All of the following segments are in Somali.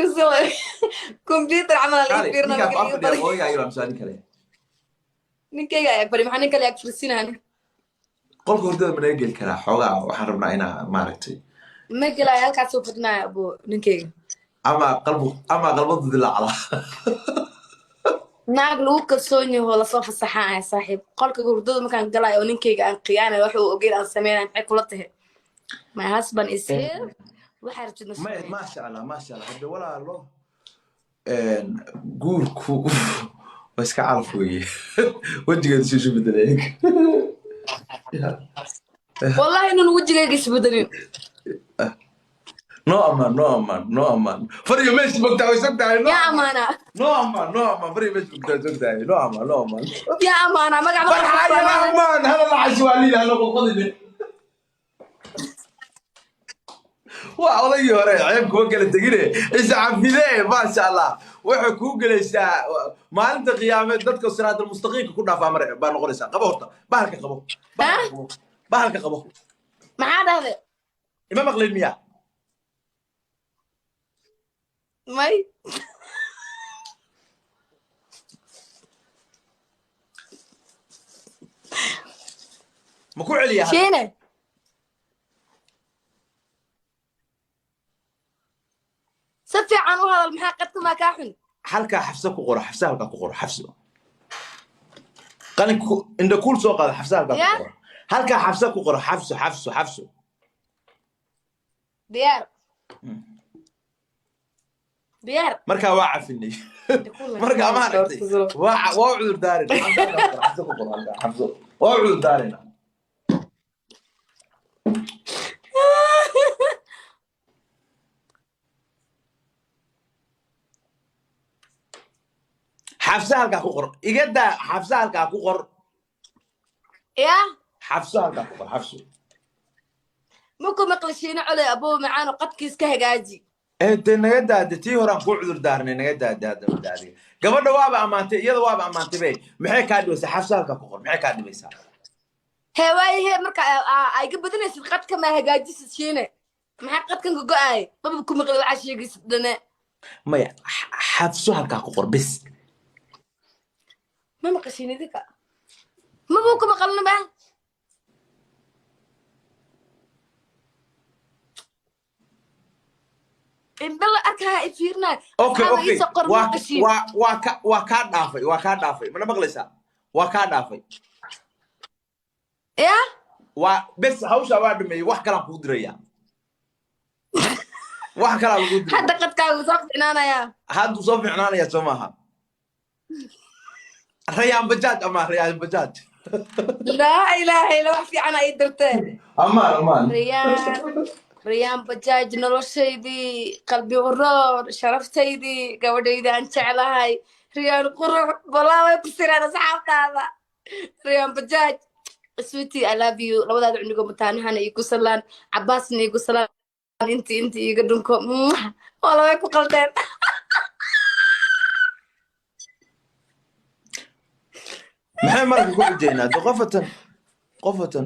Sirsi computer camal aa Kaalay, laga fiirina ninkaa marka ku laga afadhiya badiyo. odaygaagii baa mise nin kale? Ninkayga ayaa fadhi, maxaa nin kale ag fursinaan? Qolka hurdada ma naga geli karaa xoogaa? Waxaan rabnaa inaa maaragtay. Ma gelaayo, halkaasuu fadhinaya abo ninkayga. Ama qalbu ama qalbadu dilaacda. Naag lagu kalsoon yaho lasoo fasaxaan ahay saaxiib. Qolka hurdada markaan galaayo oo ninkayga aan khiyaanayo, wax uu ogeyn aan sameynaya, maxay kula tahay? My husband is here, waxaa rabtidna May sameey. Maasha Allah, maasha Allah. Hadde walaalo, guurku waa iska calaf weeye. Wejigeedu si isu bedelay. Wallahi inuun wejigayga isbedelin. No amaan, no amaan, no amaan. Fariga meesha bogtaa way sog tahay. No. Yaa Amaan. Amaana. No amaan, no amaan. Fariga meesha bogtaa way sog tahay. No amaan, no amaan. Yaa amaana magac? Farxaya amaan hada lacas waa liida hada qodqodine. Waa odaygii hore, ceeb kuma kala tegine, iscafide. Maasha Allah, waxay kuu gelaysaa maalinta qiyaameed dadka siraatal mustaqiimka ku dhaafaa mar baa noqonaysaa. Qabo horta bahalka, qabo bahalka, qabo bahalka, qabo. Maxaa dhahday? Ima maqlin miya? May. Ma ku celiya hadda? Shiine, si fiican u hadal. Maxaa qadka maa kaa xun? Halkaa Xafsa ku qoro, Xafsa halkaa ku qoro. Xafso qalin indha kuul soo qaada. Xafsa halkaa ku Ya? qoro, halkaa Xafsa ku qoro. Xafso, Xafso, Xafso. Diyaar, diyaar. Markaa waa cafinay. Markaa ma aragtay, waa u cudur daarina. Xafsa halkaa ku qoro, Xafsa ku qoro halkaa, Xafso waa u cudur daarina. Xafsa halkaa ku qor, iga daa. Xafsa halkaa ku qor. Ya? Xafso halkaa ku qor, Xafso. Maku maqli Shiine Coley, aboo macaano, qadkiis ka hagaaji. Ee dee naga daade, tii horaan kuu cudur daarnay, naga daade. Hadda daadiga gabadha waaba ammaantay, iyada waaba ammaantay bay. Maxay kaa dhibaysaa? Xafsa halkaa ku qor, maxay kaa dhibaysaa? Hee waaye, hee marka ay ga badanaysid qadka maa hagaajisid. Shiine, maxaa qadkan ka go-aay? Maba ku maqli waxaa sheegaysid dhane. Maya, Xafso halkaa ku qor bis. Ma maqashiin idinka? Mabuu ku maqalna ba. Indho la arkaya i fiirinayo. Okay. Asxaaba Okay. iisoo qor. Waa maqashiin? Waa kaa dhaafay, waa kaa dhaafay. Mana maqlaysaa? Waa kaa dhaafay. Ya? Waa bes, hawshaa waa dhameeyey. Wax kalaan kuu diraya, wax kalaa lagu diraya. Hadda qadkaagu soo ficnaanayaa. Hadduu soo fiicnaanaya soo maaha? Rayaan Bajaaj ama Rayaan Bajaaj. Laa ilaaha illa, wax fiican ay dirteen. Amaan, amaan. Rayaan, Rayaan Bajaaj, noloshaydii, qalbi uroor, sharaftaydii, gabadhaydii aan jeclahay, Rayaan qurux balaa way ku siraan asxaabtaada. Rayaan Bajaaj, sweetie, I love you. Labadaada cunigo mataanahana iigu salaan, Cabaasna iigu salaan, inti iiga dhunko. Mwah! Wala way ku qaldeen. Maxay marka ku xujeynaa de? Qofatan, qofatan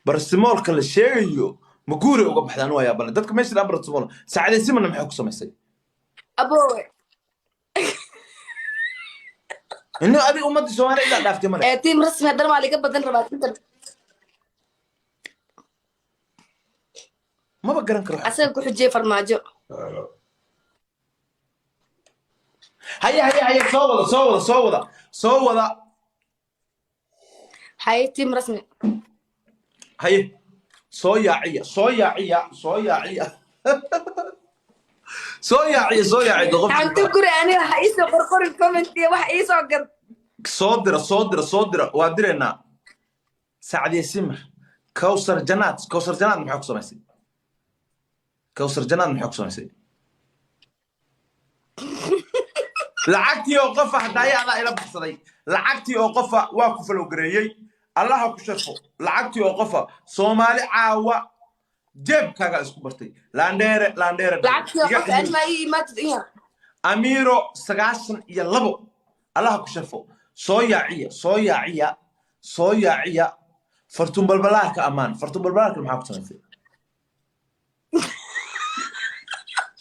barasimoolka la sheegayo ma guuray uga baxdaan? Waa yaabana dadka meesha dhan barasimool saacadaysimana maxay ku samaysay? Aboowe. Inuu adiga ummadda Soomaaliya ilaa dhaaftay male. Ee tiim rasmi haddana waa liga badan rabaa inta. Maba garan karo. Asaga ku xujiyey Farmaajo. Haye, haye, haye, soo wada, soo wada, soo wada, soo wada. Haye, tiim rasmi. Haye, soo yaaciya, soo yaaciya, soo yaaciya, soo yaaciya, soo yaaciya qof. Hanti guri aniga waxa iisoo qorqorin comment iyo wax iisoo gad. Soo dira, soo dira, soo dira, waa direynaa. Sacdiye Simir, Kawsar Janaad, Kawsar Janaad maxay ku samaysay? Kawsar Janaad maxay ku samaysay? Lacagtii oo qofa hadaaye adaa ila baxsaday. Lacagtii oo qofa waa ku falowgareeyey, Allaha ku sharfo. Lacagtii oo qofa Soomaali caawa jeebkaaga isku bartay. Laandheere, laandheere. Lacagtii oo Iga qof ani maa ii imaatid in yar. Amiiro 92, Allaha ku sharfo. Soo yaaciya, soo yaaciya, soo yaaciya. Fartuun Balbalaarka ammaan. Fartuun Balbalaarka maxaa ku samaysay?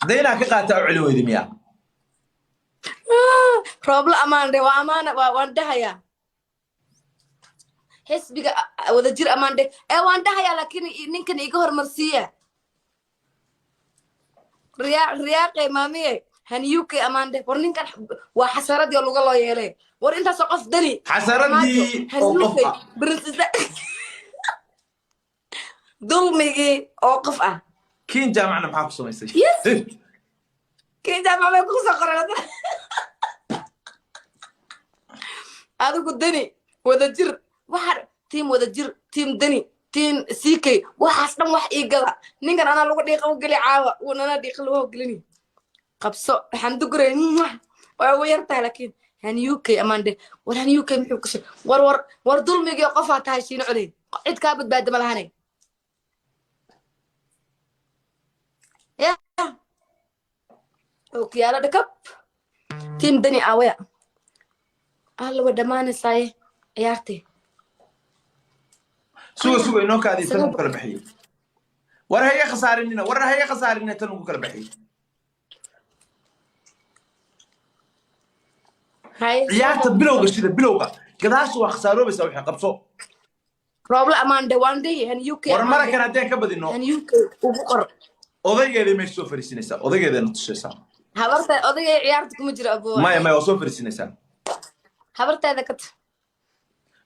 Daynaa ka qaataa u celi weydi miyaa? Roobla amaan dhe, waa amaana, waan dhahayaa. Xisbiga wadajir amaan dhe, ee waan dhahayaa, laakiin ninkan iga hormarsiiya. Riyaaqe maamiye haniyuke amaan dhe. War ninkan waa xasaradii oo luga loo yeelay. War intaasoo qof dani. Xasaradii oo qof ah. Princess, dulmigii oo qof ah. Kiin jaamacna maxaa ku samaysay? Yes. Kiin jaamac bay kusoo qoran adigu. Dani, wadajir, waxa team wadajir, team dani, team CK, waxaas dhan wax ii gada. Ninkan anaa lagu dhiiqa u geli caawa, wuunana dhiiqa lagu gelini. Qabso xamdi guray, waa ugu yar tahay, laakiin han UK amaande. War han UK muxuu kushe? War war war, dulmigii qofaa tahay. Shiino coley, cid kaa badbaada ma lahane. Ya ookiyaalo dhakab. Team dani aawaya alla, way dhammaanaysaaye ciyaartii. Suga, suga, inoo kaadii tan ugu kala baxiyey. War ha iga khasaarinina, war ha iga khasaarinina, tan ugu kala baxiyey. Haye. Ciyaarta bilowga, sida bilowga gadaasha waa khasaaroobeysaa wixii qabso. Roobla amaande, waan dhihi han UK. War marakan haddeen ka badino, han UK ugu qor. Odaygeeday meesha soo fariisinaysaa, odaygeedayna tusaysaa. Habarta odagay ciyaarta kuma jiro, aboo. Maya, maya, waa soo fariisinaysaa. Habarteeda ka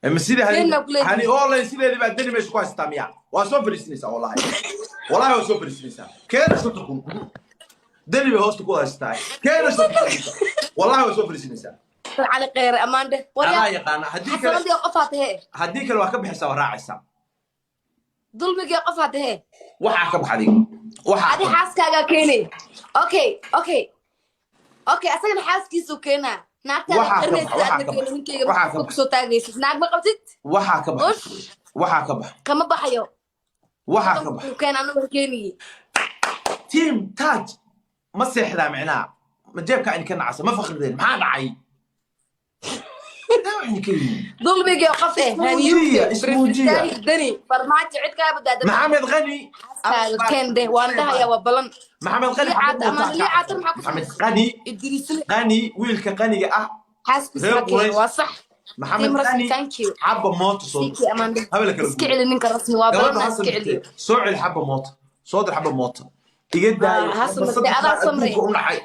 Ma sidii Been baa ku leedahay. Hani online sideedii baa deni meesha ku haysataa miya? Waa soo fariisinaysaa, wallahi, wallahi waa soo fariisinaysaa. Keena 50,000 deni bay hoosta ku haysataa. Keena 50,000, wallahi waa soo fariisinaysaa. Cali kheyre amaande. Anaa Waryaa yaqaana. Haddii kale, xasaradii oo qofaa tahee. Haddii kale waa ka bixaysaa, waa raacaysaa. Dulmigii qofaa tahee. Waxaa ka baxday, waxaa Adi ka baxay. Xaaskaagaa keenay. Okay, asagana xaaskiisuu keenaa. Naagtaada Waxaa ka qarinaysid. baxa, waxaa Adna ka keena baxa, ninkeyga. waxaa ka Maxaa kusoo taagaysid? Naag ma qabtid? Waxaa ka baxa. Ush. Waxaa ka baxa. Kama baxayo. Waxaa ka baxa. Uu keen, anagu keeniye. Team Taj ma seexdaa micnaha? Ma jeebka idinka nacasa? Ma fakrideen? Maxaa dhacay? Daa wax idinka yihiin. Dulmigii qof eh. Ismuujiya, ismuujiya. Dani, farmaajo, cid kaa badbaada. Maxamed Qani. Xaaskaaga keen deh, waan dhahayaa, waa balan. Maxamed Qani. Liicaata ama liicaata maxaa ku Maxamed samaysan? Qani. Idriisle. Qani, wiilka qaniga ah. Xaaskiisa Reer ha keeno. Quraysh. Waa sax. Maxamed Team rasmi, Qani. thank you. Xabba mooto soo Siki amande. Habala kala Iska guur. celi ninka rasmi, waa gabadha balan, ha iska celiyo. samirtee, soo celi xabba mooto, soo dir xabba mooto, iga daayo. Ha samirtee, adaa samray. Adduunka u nacay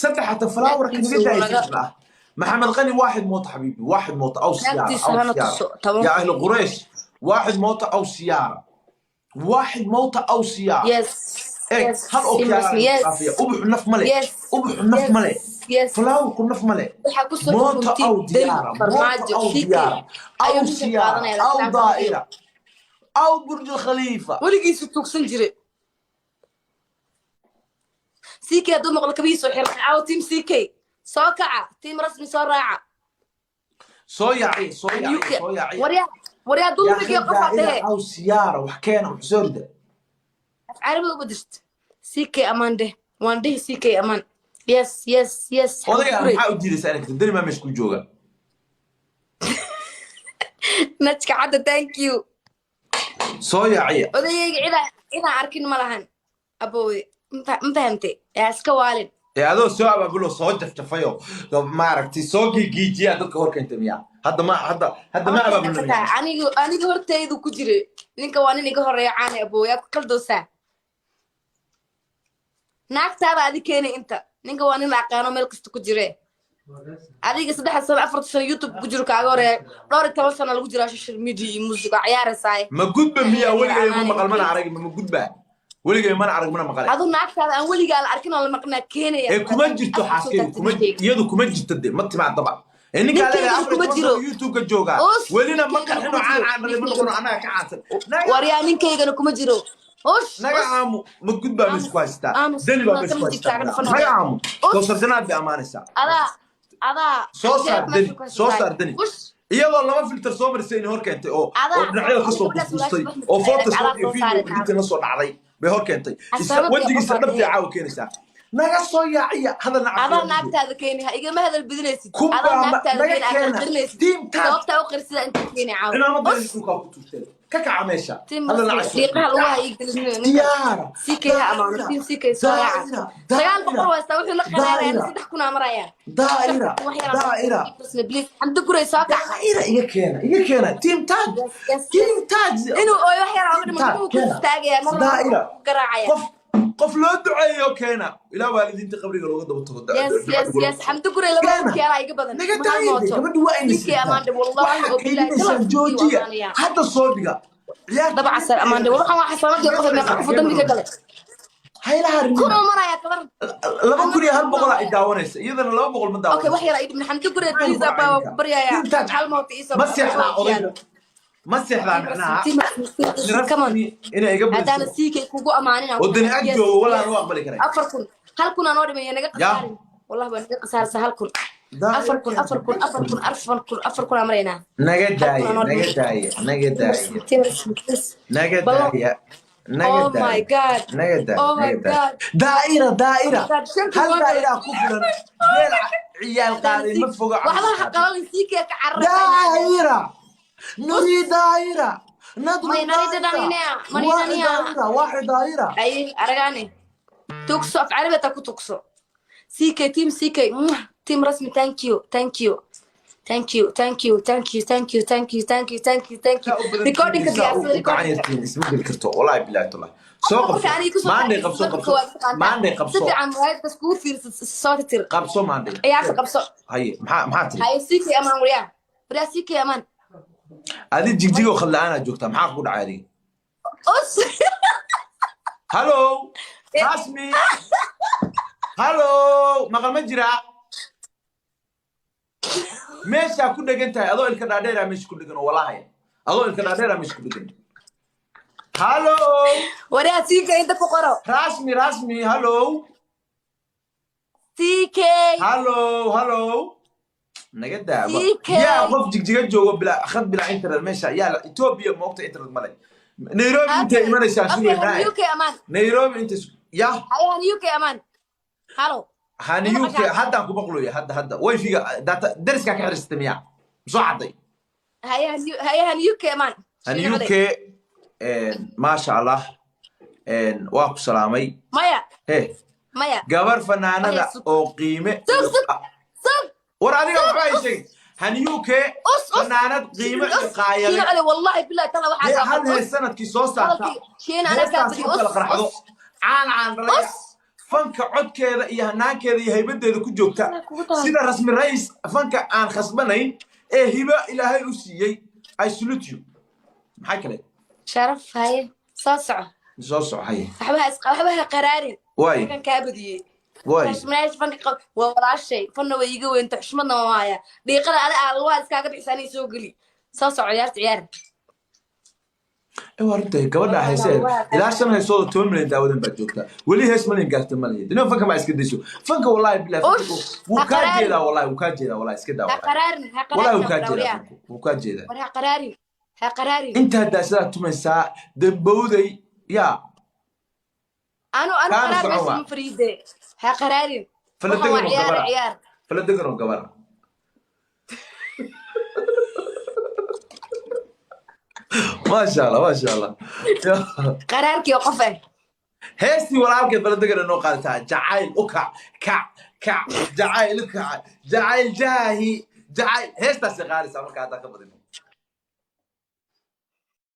saddex hata falaawarka naga Naagtiisa daayay. Ah, maxamed qani, واحد موت حبيبي، واحد موت او سيارة. Naagtiisa او hana سيارة. tuso 10. يا اهل قريش، واحد موت او سيارة، واحد موت او سيارة. Yes. إيه، Yes. hal oo Team rasmi, yes. ubuxu naf male. Yes. Ubuxu naf Yes. male. Yes. Falaawarku naf male. Waxaa ku soo موت xukuntiin او deni, ديارة، موت farmaajo, او CK ديارة ayuu او ninka سيارة qaadanaya, او laakiin aan دائرة او برج الخليفة. Weligiisu tuugsan jiray. CK hadduu maqlo kabihiisu xiran caawa. Team CK soo kaca, team rasmi soo raaca. soo yaaci, soo yaaci. UK. Soo yaaci. Waryaa, waryaa, يا dulmigii أخي qofaa دائرة tahee. أو سيارة وحكينا وحسوردة. Af carabiga u badashto. CK amaan dheh, waan dhihi CK amaan. Yes. odayga Xamdi Gurey. Maxaa u diidaysaa inay deni maa meesha ku jooga? Najka cadda, thank you. Soo yaaciya. Odayayga cidaan arkin ma lahan, aboowe. Ma fahamtay? Yaa iska waalin. Ee adoo soo abaabulo, soo jafjafayo, maaragtay, soo giigiijiyaa dadka hor keentay miyaa? Hadda ma hadda ma abaabulno miyaa? Aniga hortaydu ku jira. Ninka waa nin iga horeeya caane, aboowe, yaad ku qaldoosaa. Naagtaaba adi keenay inta. Ninka waa nin la aqaano, meel kasta ku jire. Adiga 3 sano, 4 sano YouTube ku jiro, kaaga horeeya. Dhowr iyo toban sano lagu jiraa social media iyo music, waa ciyaaraysaay. Ma gudba miyaa? Weligay ma maqal mana arag. Ma gudba? Weligay mana arag mana maqal. Adu naagtaada aan weligaa la arkin oo la maqnaa keenaya. Ee kuma jirto. Afka soo xaaskaygu taagtay kuma ninkeyga. Iyadu kuma jirto de, ma timaadaba. Ee ninkaa Ninkeyga leedahay 14 kuma jiro. sano YouTube-ka joogaa. Us, welina ma ninkeygana qaxino. kuma Caan jiro. caan dhalay ma noqono, annaga ka caansan. Naga Waryaa, ninkaygana kuma jiro. Ush. Naga Ush. aamu. Ma gudbaa meesha ku haystaa? Aamus. Deni baa Maa meesha ku kama haystaa. jirtaa, dhafan. Naga aamu. Us. Kowsar-janaad bay ammaanaysaa. Adaa Soo saar jeeb deni, meesha ku soo haysataa. saar deni. Ush. Iyadoo laba filter soo marisay in hor keentay oo Adaa oo dhinacyada kasoo gabadhaas busbustay walaasha oo photoshop adaa iyo soo video saaray. editing la soo dhacday bay hor keentay. Xasaanad iyo Wejigiisa qof dhabtii aad caawa keenaysaa. Naga soo yaaciya hadalna. Adaa Caafimaad. naagtaada keeni, ha igama hadal badinaysid. Kun Adaa baa naagtaada naga keeni, aad keena. qarqarinaysid. Team Taj. Sababtaa u qarsida inta keeni caawa. Cimaamadeeda Ush. dhulkaa ku tuurteen. Ka kaca meesha. Team Hadda Rasmi, nacas. dhiiqaha lugaha ii gelin ninka. Diyaara. CK ha amaano, team CK soo raaca. 900 haystaa, wuxuu la qaraaraya 3000 aa maraya. Daa'ira, daa'ira. Please, Xamdi Guray soo kac. Daa'ira, iga keena, iga keena team Taj. Yes. Team Taj. Inuu ooyo wax yar ooga dhiman, Taj, wuu ku keena. istaagaya mar Daa'ira. ku garaacaya. Qof loo duceeyo keena, ilaa waalidiinta qabriga looga daba tago. Yes, Xamdi Guray laba Keena. kiyaala iga badan. Naga Ma daayide. mooto. Gabadhu waa CK amaan dhib, wallahi waxaa oo billahi kaydinaysaan, joojiya. Hadda soo dhiga ciyaarta. Dabaca sar amaan dhib, waxaan waa xasanadii qof, meeqa qof dambi ka galay? Haylaha. 1000 oo maraya kabar. 2100 ay daawanaysa, iyadana 200 ma Okay, wax daawanaysa. yar ay dhibin. Xamdi Guray, please, abaa waa ku baryayaa. Hal mooto ii soo. Ma seexdaa odayga? Ma seexdaa macnaha? Come on. Inay iga Haddaana buliso CK kugu amaanin. oo dani ag joogo, walaan u aqbali karay. 4000, 1000 aan oo dhimaya, naga qasaarin. Wallahi waa naga qasaarsa 1000. 4000, 4000, 4000, 4000, 4000 aan maraynaa. Naga daaya, naga daaya, naga daaya, naga daaya, naga Oh my daaya. God. Naga daaya. Oh my Naga daaya. God. Daa'ira, daa'ira. Oh my God, shantii Hal waa daa'ira ku filan meel ciyaal qaaday ma foga. Waxba ha qalalin, CK ka cararaysa. Daa'ira nuri, daa'ira nadru. May nari dadanina, mani واحد. daniya. daa'ira واحد daa'ira. Ay aragaane, tuugso, af carabi taa ku tuugso. CK, team CK, mwah. Team Rasmi, thank you, thank you, thank you, thank you, thank you, thank you, thank you, thank you, thank you, thank you. Recordingka diyaarsada, recordingka. Isma geli karto, wallahi billahi tallahi. Soo qabso maandhay, qabso, qabso maandhay, Si qabso. fiican muraayadkas kugu fiirsa, soo tirtir. Qabso maandhay. Ciyaarta qabso. Haye, maxaa tiri? Haye, CK amaan, waryaa, waryaa, CK amaan. Adi jigjigo khad la'aanaa joogtaa, maxaa kugu dhacay adiga? Us. Hallo Rasmi, hallo, maqal ma jiraa? Meeshaa ku dhegan tahay adoo ilka dhaadheeraa meesha ku dhegan oo walahaya, adoo ilka dhaadheeraa meesha ku dhegan. Hallo. Waryaa, CK inta ku qoro. Rasmi, Rasmi, hallo. CK. Hallo, hallo, naga daaba. CK. Yaa qof jigjiga joogo bila khad, bila internet meesha yaa Ethiopia moogta internet male. Nairobi intay imanaysaa Okay. sugaynaa. Hani UK amaan. Nairobi intay ya. Haye, hani UK amaan, hallo. Hani UK haddaan ku maqlooya hadda, hadda wifiga data dariskaa ka xirirsatay miyaa soo cadday? Haye, hani, haye, hani UK amaan. Hani UK, maasha Allah, waa ku salaamay. Maya. He. Maya. Gabar fanaanada Maya, sug. oo qiime. Sug, sug, sug. War adiga waxba ay sheegay. Hani UK Us, us. fanaanad qiime iyo qaayale. Shiina cali, wallahi billahi tala Hee, waxaa hal hees sanadkii soo saarta, Shiina anaa kaa heestaas badi. ku kala Us. qarxdo, Us. caan caan dhalaya, Us. fanka codkeeda iyo hanaankeeda iyo haybadeeda ku joogta, Kugu tahay. sida Rasmi Rays, fanka aan khasbanayn ee hibo Ilaahay u siiyey. I salute you. Maxaa kale? Sharaf, haye, soo soco. Soo soco, haye. Waxba ha waxba ha qaraarin. Waay. Kan kaa badiyey. Waay. Xushmayaasha fanka qab waa walaashay, fanna way iiga weynta, xushmadna waa haya. Dhiiqada ada aa lugaha iskaaga bixisa, aniga soo geli. Soo soco, ciyaarta ciyaar. Ee, waa runtahay gabadha heesee ilaa shan heesooda 10 milyan daawadan baad joogtaa, weli hees malyan gaarta malaya. Dino fanka ma iska dayso fanka, wallahi billahi. Ush, Fanka wuu ha kaa qaraarin. jeedaa, wallahi wuu kaa jeedaa, wallahi iska daa. Ha Wallahi qaraarin, ha wallahi wuu qaraarin. kaa jeedaa. Waryaa. Fanku wuu kaa jeedaa. War ha qaraarin, ha qaraarin. Intaa daasadaad tumaysaa dambowday yaa. Anu Kaana qaraar soco meesha waa. ma fariide, ha qaraarin. Fala Waxaan waa degan oo ciyaar. gabara. Ciyaar. Fala degan oo gabara. Maasha Allah, maasha Allah. Qaraarkii oo qof eh. Heestii walaalkeed fala degan inoo qaadataa, jacayl u kac kac kac, jacayl u kac, jacayl jaahi jacayl, heestaasay qaadaysaa marka haddaan ka badino.